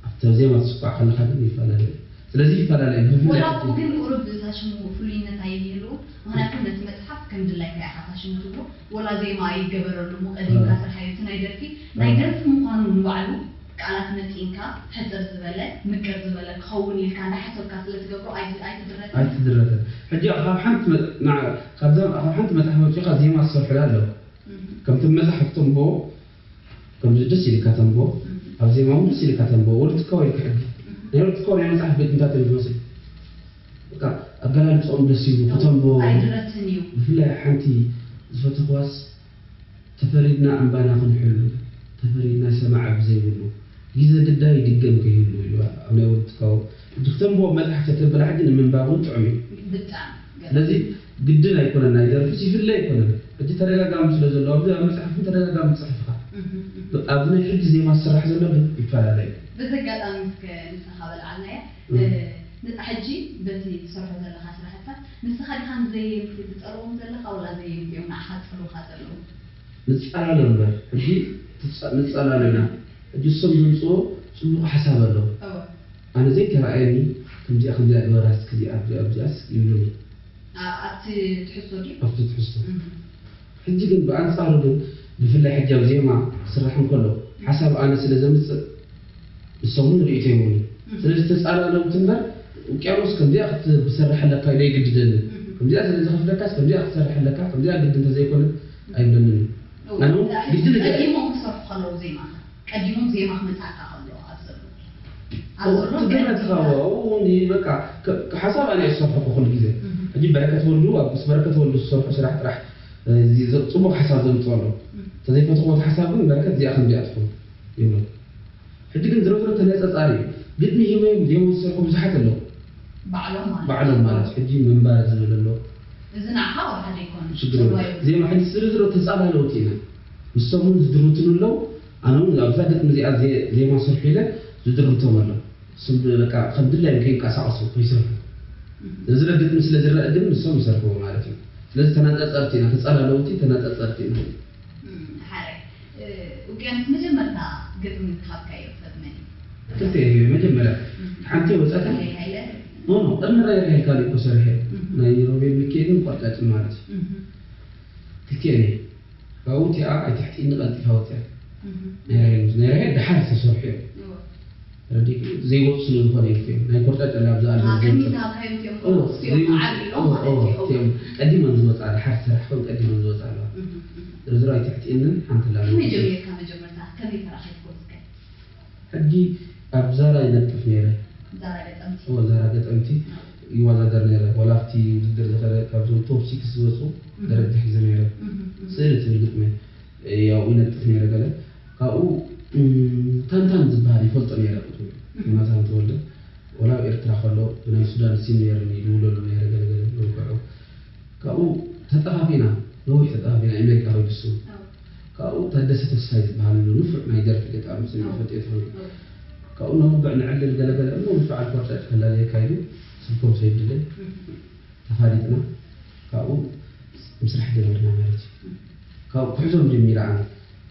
ኣብቲ ዜማ ትስኳዕ ከለኻ ግን ይፈላለ እዩ። ስለዚ ይፈላለ እዩ። ብፍላይ ወላ ሕጂ እኮ ግን ቁሩብ እዛ ሽሙ ፍሉይነት ኣይህልዎ። ምኽንያቱ ነቲ መጽሓፍ ከም ድላይካ ኢኻ እታ ሽሙ ትብሎ። ወላ ዜማ ኣይገበረሉ እሞ ቀዲምካ እወ። ስርሓዮ። እቲ ናይ ደርፊ፣ ናይ እወ። ደርፊ ምዃኑ ንባዕሉ ቃላት መጺንካ ሕጽር ዝበለ፣ ምቅር ዝበለ ክኸውን ኢልካ እንዳሓሰብካ ስለ ትገብሮ ኣይ-፣ ኣይትድረትን። ኣይትድረትን። ሕጂ ካብ ሓንቲ መ-፣ ንዓ-፣ ካብዛ፣ ካብ ሓንቲ መጽሓፍ ኣውጺእካ ዜማ ዝሰርሑላ ኣለዉ። እህ። ከምቲ መጽሓፍ ተንብቦ፣ ከምዚ ደስ ኢልካ ተንብቦ፣ እህ። ኣብ ዜማ እውን ደስ ኢልካ ተንብቦ። ወዲ ትካቦ ኢልካ ሕጂ። እህ። ናይ ወዲ ትካቦ ናይ መጽሓፍ ግጥምታት እዮም ዝመስሉ። በቃ ኣገላልጻኦም ደስ ይብሉ፣ ክተንብቦ። ኣይድረትን እዩ። ብፍላይ ሓንቲ ዝፈተኽዋስ፣ "ተፈሪድና እምባና ክንሕሉ፣ ተፈሪድና ሰማዒ ብዘይብሉ፣ ግዜ ግዳይ ይድገም ከይህሉ" ኢልዋ ኣብ ናይ ወዲ ትካቦ። ሕጂ ክተንብቦ መጽሓፍ ተተብላ ሕጂ ንምንባብ እውን ጥዑም እዩ። ብጣዕሚ። ስለዚ ግድን ኣይኮነን፣ ናይ ደርፍስ ይፍለ ኣይኮነን። ሕጂ ተደጋጋሚ ስለ ዘሎ፣ ኣብዚ ኣብ መጽሓፍ እውን ተደጋጋሚ ትጽሕፍ ኢኻ። እህ፣ እህ። ኣብዚ ናይ ሕጂ ዜማ ዝስራሕ ዘሎ ግን ይፈላለ እዩ። በዚ ኣጋጣሚ እስከ ንስኻ በልዓልናያ፣ እም። እ፣ ነታ ሕጂ በቲ ትሰርሖ ዘለኻ ስራሕታት፣ ንስኻ ዲኻ ንዘየምቲ ትጸልዎም ዘለኻ፣ ወላ ዘየምቲ እዮም ንዓኻ ዝጸልዉኻ ዘለዉ? ንጻላሎ እምበር፣ ሕጂ ትጻ-፣ ንጻላሎ ኢና። ሕጂ እሶም ዘምጽኦ ጽቡቕ ሓሳብ ኣለዎ። እወ። ኣነ ዘይተራእየኒ፣ ከምዚኣ፣ ከምዚኣ ግበራ እስኪ፣ እዚኣ፣ ኣብዚኣ፣ ኣብዚኣስ ይብሉኒ። ኣ-፣ ኣብቲ ትሕዝቶ ድዩ? ኣብቲ ትሕዝቶ። እም። ሕጂ ግን ብኣንጻሩ ግን ብፍላይ ሕጂ ኣብ ዜማ ክስራሕ እንከሎ ሓሳብ ኣነ ስለ ዘምጽእ ንሶም እውን ርእይቶ ይህቡኒ። እም። ስለዚ ተጻላለውቲ እምበር ውቅያኖስ ከምዚኣ ክትሰርሕ ኣለካ ኢለ ኣይግድደንን። እም። ከምዚኣ ስለ ዝኸፍለካስ ከምዚኣ ክትሰርሕ ኣለካ፣ ከምዚኣ ግዲ እንተዘይኮነ ኣይብለንን እዩ። እወ፣ ኣነ እውን ሕጂ ግድን እየ። ቀዲሞም ክሰርሑ ከለዉ ዜማኻ፣ ቀዲሞም ዜማ ክመጽኣካ ከሎ ኣብ ዘሎ፣ ኣብ ዘሎ ትግረ ቀዲምካ ትኻቦ፣ ኣብኡ እውን በቃ ከ-፣ ሓሳብ ኣነ እየ ዝሰርሖ ኩሉ ግዜ። እም። ሕጂ በረከት ወልዱ፣ ኣብ ምስ በረከት ወልዱ ዝሰርሖ ስራሕ ጥራሕ፣ እ፣ እዚ ዘ-፣ ጽቡቕ ሓሳብ ዘምጽኦ ኣሎ። እም። እንተዘይፈትኽዎ እቲ ሓሳብ ግን በረከት እዚኣ ከምዚኣ ትኹን ይብሎ። ሕጂ ግን ዝሮ ዝሮ ተነጻጻሪ እዩ። ግጥሚ ሂቦም ዜማ ዝሰርሑ ብዙሓት ኣለዉ። ባዕሎም ማለት ባዕሎም እዩ። ማለት ሕጂ ምንባር ዝብል ኣሎ። እዚ ንዓኻ ወሓደ ኣይኮነን። ሽግር የብሉን። ጽቡቕ እዩ። ዜማ ሕጂ ዝሮ ዝሮ ተጻላለውቲ ኢና። ንሶም እውን ዝድርቱን ኣለዉ። ኣነ እውን ኣብዛ ግጥሚ እዚኣ ዜ-፣ ዜማ ስርሑ ኢለ ዝድርቶም ኣሎ። እሶም ብ-፣ በቃ ከም ድላዮም ከይንቀሳቐሱ፣ ከይሰርሑ። እህ። ዝሮ ዝሮ ግጥሚ ስለ ዝረአ ግን ንሶም ይሰርሕዎ ማለት እዩ። ስለዚ ተነጻጸርቲ ኢና፣ ተጻላለውቲ ተነጻጸርቲ ኢና። እም፣ ሓራይ። እ፣ ውቅያኖስ መጀመርታ ግጥሚ ዝሃብካዮ ሰብ መን እዩ? ክልተ እየ መጀመርያ። እም። ሓንቲ ወጻእታ። ሃይለ ሃይለ? ኖ፣ ኖ፣ ቅድሚ ራይ ራሄል ካልእ እኮ ሰሪሐ። እም። ናይ ሮቤል ሚካኤልን ቆርጫጭን ማለት እዩ። እም። ክልቲኤን እየ። ካብኡ እቲኣ ኣይትሕትኢኒ ቀልጢፋ ወፅያ። ናይ ራሄል ምስ ናይ ራሄል ደሓር ዝተሰርሑ እዮም። ተረዲእኪ? ዘይወፁ ስለ ዝኾነ እዮም እቲኦም። ናይ ኮርጫጭ ኣላ ኣብዛ ኣላ። እቲኦም ቀዲመን ዝወፃ ደሓር ዝሰራሕከም ቀዲመን ዝወፃ ኣለዋ። ዝርዝር ኣይትሕትኢንን ሓንቲ ኣላ። ሕጂ ኣብ ዛራ ይነጥፍ ነይረ። ዛራ ገጠምቲ ይወዳደር ነይረ። ዋላ ኣብቲ ውድድር ዝኸደ ካብዞም ቶፕ ሲክስ ዝወፁ ደረጃ ሒዘ ነይረ። ስእሊ ትብል ግጥመ ኣብኡ ይነጥፍ ነይረ። ገለ ካብኡ ታንታን ዝበሃል ይፈልጦ ነይረ። ዮናታን ተወልደ ዋላ ኣብ ኤርትራ ከሎ ብናይ ሱዳን ሲኒየር ይድውለሉ ነይረ። ገለገለ ንርግዖ ካብኡ ተጠፋፊና ነዊሕ ተጠፋፊና ኣሜሪካ ከይዱ እሱ ካብኡ ታደሰ ተስፋይ ዝበሃል ኣሎ ንፉዕ ናይ ደርፊ ገጣሚ ስኒ ፈጥዮ ትኸውን። ካብኡ ነውግዕ ንዕልል ገለገለ እሞ ምስ በዓል ኮርጫጭ ከላለየካ ኢሉ ስልኮም ሰይድለይ ተፋሊጥና ካብኡ ምስራሕ ጀመርና ማለት እዩ። ካብኡ ክሕዞም ጀሚረ ኣነ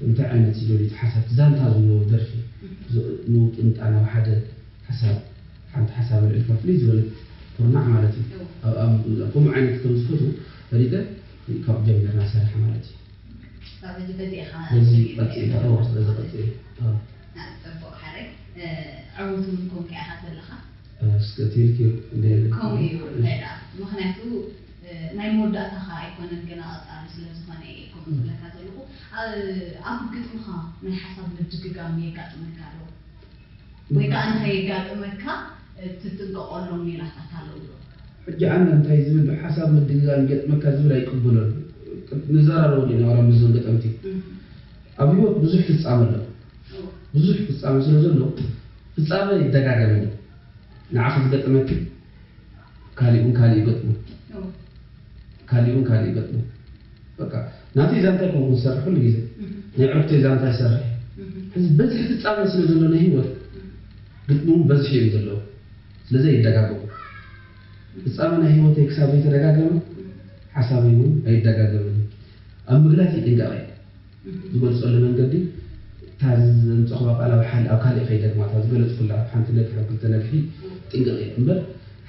እንታይ ዓይነት እዩ ደልዩ ሓሳብ ዛንታ ዘለዎ ደርፊ ንውጥንጣ ናብ ሓደ ሓሳብ ሓንቲ ሓሳብ ኣልዒልካ ፍልይ ዝበለት ኩርናዕ ማለት እዩ። ከምኡ ዓይነት ከም ዝፈትዉ ፈሊጠ ካብኡ ጀሚርና ንሰርሕ ማለት እዩ። በዚ ቀፂለ። ስለዚ ቀፂለ። ፅቡቅ ሓረግ ዕውት እውን ኮንካ ኢካ ዘለካ። እስከ ቴንኪዩ እንደ ከምኡ እዩ። እንታይ ደኣ ምክንያቱ ናይ መወዳእታኻ ኣይኮነን ገና ቀፃሊ ስለ ዝኾነ እየ ከምኡ ዝብለካ ዘለኹ። ኣብ ግጥምኻ ናይ ሓሳብ ምድግጋም የጋጥመካ ዶ? ወይ ከዓ ንኸየጋጥመካ ትጥንቀቐሎም ሜላታት ኣለዉ ዶ? ሕጂ ኣነ እንታይ ዝብል ሓሳብ ምድግጋም ይገጥመካ ዝብል ኣይቅበሎን። ንዘራረበሉ ኢና ዋላ ምስዞም ገጠምቲ። ኣብ ህይወት ብዙሕ ፍፃመ ኣሎ። ብዙሕ ፍፃመ ስለ ዘሎ ፍፃመ ይደጋገም ኣሎ። ንዓኺ ዝገጠመኪ ካሊእ እውን ካሊእ ይገጥሞ። ካሊእ እውን ካሊእ ይገጥሞ። በቃ ናተይ ዛንታ ኣይኮንኩን ዝሰርሕ ኩሉ ግዜ ናይ ዕርክተይ ዛንታ ይሰርሕ። ሕዚ በዝሒ ፍፃመ ስለ ዘሎ ናይ ህይወት ግጥሙ እውን በዝሒ እዮም ዘለዉ። ስለዚ ኣይደጋገሙ። ፍፃመ ናይ ህይወተይ ክሳብ ዘይተደጋገመ ሓሳበይ እውን ኣይደጋገምን። ኣብ ምግላፅ ይጥንቀቕ እየ። ዝገልፀሉ መንገዲ እታ ዘምፀኽዋ ቃል ኣብ ሓል ኣብ ካሊእ ከይደግማ እታ ዝገለፅኩላ ኣብ ሓንቲ ነግሒ ኣብ ክልተ ነግሒ ጥንቅቕ እየ እምበር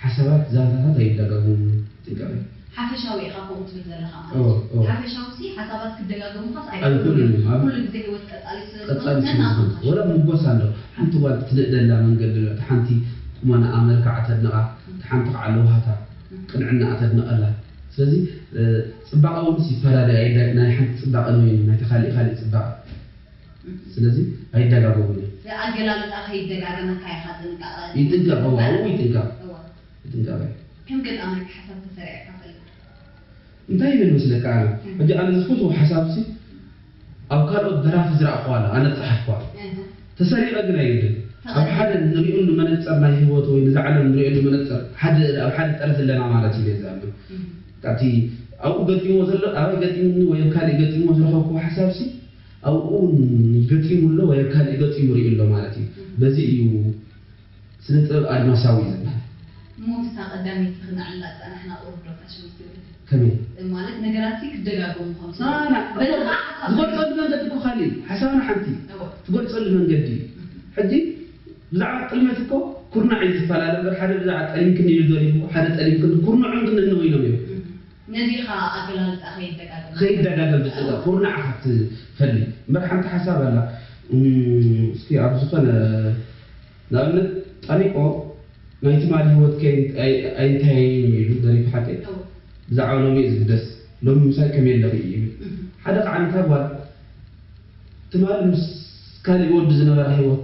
ሓሳባት ዛንታታት ኣይደጋገሙን ጥንቅቕ እየ። ሓፈሻዊ ኢኻ ከምኡ ትብል ዘለኻ ማለት እዩ። ሓፈሻዊ ሲ ሓሳባት ክደጋገሙኻስ ኣይክእሉን እዮም። ኩሉ ግዜ ህይወት ቀፃሊ ስለ ዝኾነት ነናኻ ወላ ምጎሳ ኣሎ። ሓንቲ ጓል ትንእደላ መንገዲ ኣሎ። እታ ሓንቲ ቁመናኣ መልክዓ ተድንቓ፣ እታ ሓንቲ ከዓ ለውሃታ ቅንዕናኣ ተድንቐላ። ስለዚ ፅባቐ እውን ይፈላለ ናይ ሓንቲ ፅባቐ ንበይኑ ናይቲ ካሊእ ካሊእ ፅባቐ ስለዚ ኣይደጋገሙን እዮም። ኣገላልፃ ከይደጋገመካ ኢኻ ጥንቃቐ ይጥንቀቕ እዋ ኣብኡ ይጥንቀቕ እዋ ይጥንቀቕ እየ። ከም ገጣማይ ሓሳብ ተሰሪዕካ ፈልጥ እንታይ ይብል መስለካ ኣነ ሕጂ ኣነ ዝፈትዎ ሓሳብ ሲ ኣብ ካልኦት ደራፊ ዝረኣኽዋ ኣሎ ኣነ ዝፀሓፍኳ ተሰሪቐ ግን ኣይግድን ኣብ ሓደ ንሪኦሉ መነፀር ናይ ህይወት ወይ ንዛ ዓለም ንሪኦሉ መነፀር ሓደ ኣብ ሓደ ጠርዚ ኣለና ማለት እዩ ዝኣምን ካብቲ ኣብኡ ገጢምዎ ዘሎ ኣበይ ገጢሙኒ ወይ ኣብ ካሊእ ገጢምዎ ዝረኸብክዎ ሓሳብ ሲ ኣብኡ እውን ገጢሙ ኣሎ ወይ ኣብ ካሊእ ገጢሙ ሪኡ ኣሎ ማለት እዩ። በዚ እዩ ስነ ጥበብ ኣድማሳዊ እዩ ዝበሃል። እሞ ምስታ ቀዳመይቲ ክነዕልላ ዝፀናሕና ቁሩብ ዶ ፋሽን ፊስቲቫል? ከመይ? ማለት ነገራት ሲ ክደጋገሙ ከም ዝኽእሉ። ኣና በዚ ከዓ ሓሳብ ዝገልፀሉ መንገዲ እኮ ካሊእ እዩ። ሓሳብና ሓንቲ እዩ። እወ። ትገልፀሉ መንገዲ እዩ። ሕጂ ብዛዕባ ጥልመት እኮ ኩርናዕ እዩ ዝፈላለ እምበር ሓደ ብዛዕባ ጠሊምክኒ ኢሉ ደሪፉ ሓደ ጠሊምክኒ ኩርንዖም ግን ነነወ ኢሎም እዮም። ነዚኻ ኣገላልጻ ከይደጋገም ከይደጋገም ዝጥንቀቕ ኩርናዕ ኢኻ ትፈሊ እምበር ሓንቲ ሓሳብ ኣላ እስኪ ኣብ ዝኾነ ንኣብነት ጠኒቆ ናይ ትማሊ ህይወትከ ኣይንታየይን ኢሉ ደሪፉ ሓቀይ ብዛዕባ ሎሚ እዩ ዝግደስ ሎሚ ምሳይ ከመይ ኣለኺ እዩ ይብል ሓደ ከዓ ነታ ጓል ትማሊ ምስ ካሊእ ወዲ ዝነበራ ህይወት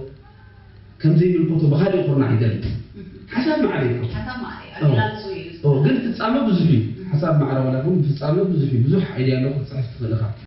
ከም ዘይምልከቶ ብኻሊእ ኩርናዕ ይገልጽ። ሓሳብ ማዕረ እዩ። ሓሳብ ማዕረ እዩ። ኣገላልጽኡ እዩ። ኦ፣ ግን ፍጻመ ብዙሕ እዩ። ሓሳብ ማዕረ ዋላ ግን ፍጻመ ብዙሕ እዩ። ብዙሕ ኣይድያ ኣለዎ ክትጽሕፍ ትኽእል ኢኻ።